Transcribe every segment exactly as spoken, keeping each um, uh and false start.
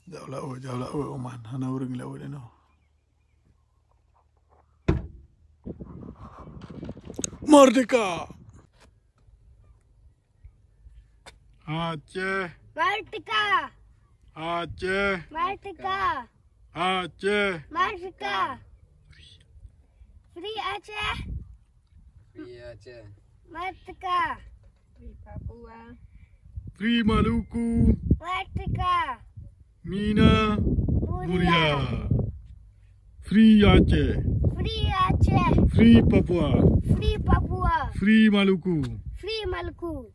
Jauh laôt, jauh laôt, Oman. Hana ureueng laôt inoe. Merdeka! Aceh! Merdeka! Aceh! Merdeka! Aceh! Merdeka! Free Aceh! Free Aceh! Merdeka! Free Papua! Free Maluku! Merdeka! Mina Mulia! Mulia! Free Aceh! Free Aceh! Free Papua! Free Papua! Free Maluku! Free Maluku!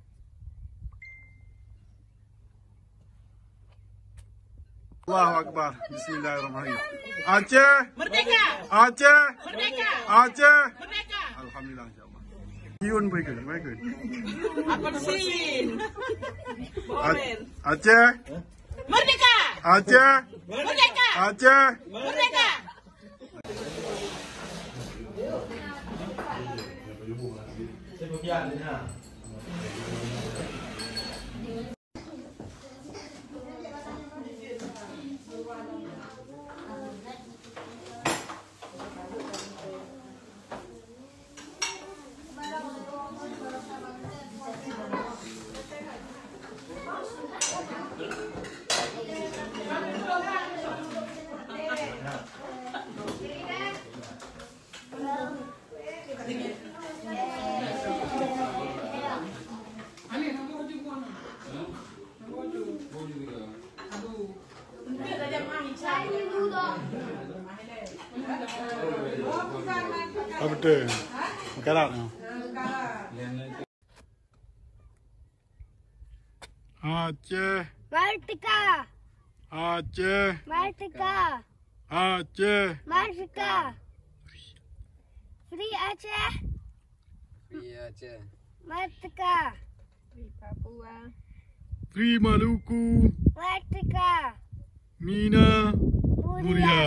Allahu Akbar. Bismillahirrahmanirrahim. Aceh! Merdeka! Aceh! Merdeka! Aceh! Merdeka! Alhamdulillah, insya Allah. Yun, very good, very good. Apa sih? Aceh! Merdeka! Aceh! Merdeka! Aceh! Merdeka! Ah, betul. Makarat tu. Aceh. Merdeka! Aceh. Merdeka! Aceh. Merdeka! Free Aceh! Free Aceh! Merdeka! Free Papua! Free Maluku! Merdeka! Mina Mulia! Mulia!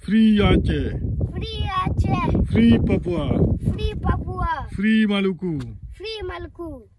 Free Aceh! Free Aceh! Free Papua! Free Papua! Free Maluku! Free Maluku!